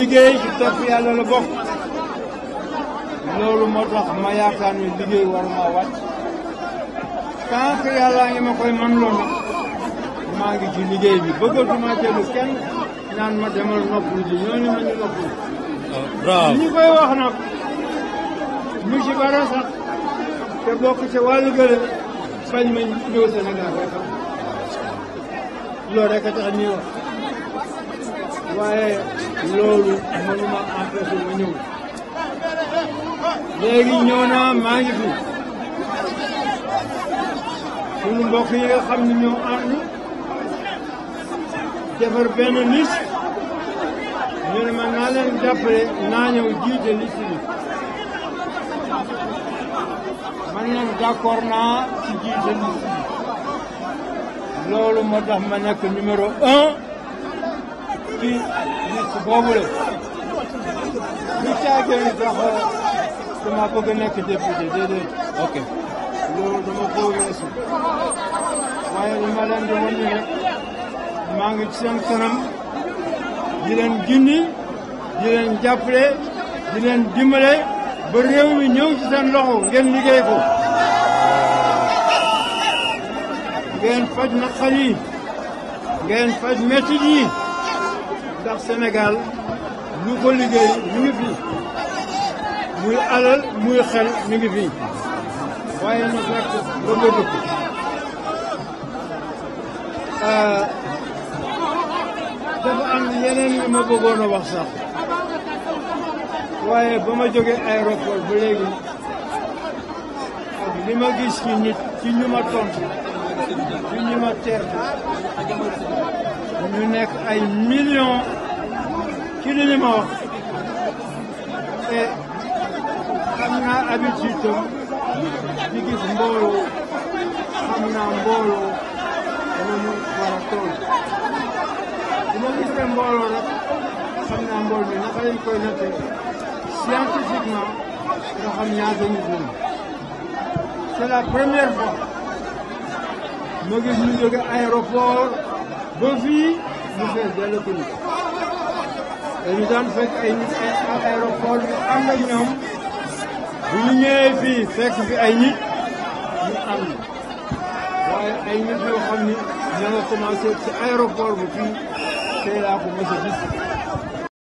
liggéey ci topp yàlla la bokk loolu moo tax ma yaakaar ne liggéey war ma wàcc tant que yàlla ngi ma koy man loo nag maa ngi ci liggéey bi bëggatuma jëlu kenn naan ma demal noppalu ji ñooñu ma ñu noppalu bravo ñi koy wax nag ñu ci bare sax te bokk ci wàllu gële bañ ma ñëw Sénégal rek loolu rek a tax ñuy wax waaye loolu mënuma empêché ma ñëw léegi ñëw naa maa ngi fi sunu mbokk yi nga xam ne ñoo ànd defar benn liste ñu ne ma naa leen jàppale naa ñëw jiite liste bi man nag d'accord naa ci jiite liste bi loolu moo tax ma nekk numéro 1 ci liste boobu la lu caagee ni tax dama bëgg a nekk député déedéet ok loolu dama ko weesu waaye li ma leen di wan ni rek maa ngi ci seen kanam di leen gindi di leen jàppale di leen dimbale ba réew mi ñëw ci seen loxo ngeen liggéey ko ngeen faj naqar yi ngeen faj métit yi ndax Sénégal lu ko liggéey ñu ngi fi muy alal muy xel mi ngi fi waaye nag rek ba nga dëkk dafa am yeneen yu ma bëggoon a wax sax waaye ba ma jógee aéroport ba léegi ak li ma gis ci nit ci ñu ma tontu ci ñu ma teertu ñu nekk ay millions ci li ñu ma wax te xam naa habitude tam di gis mbooloo xam naa mbooloo dama mu war a toll bu ma gisee mbooloo nag xam naa mbool mi naka lañ koy nattee scientifiquement nga xam ñaata nit lañ c'est la première fois ma gis ñu jóge aéroport ba fii ñu fees dell ko nit dañu daan fekk ay nit ay aéroport bi ànd ak ñoom bu ñu ñëwee fii fekk fi ay nit ñu ànd waaye ay nit yoo xam ni ña nga commencé ci aéroport bu fii tey laa ko mos a gis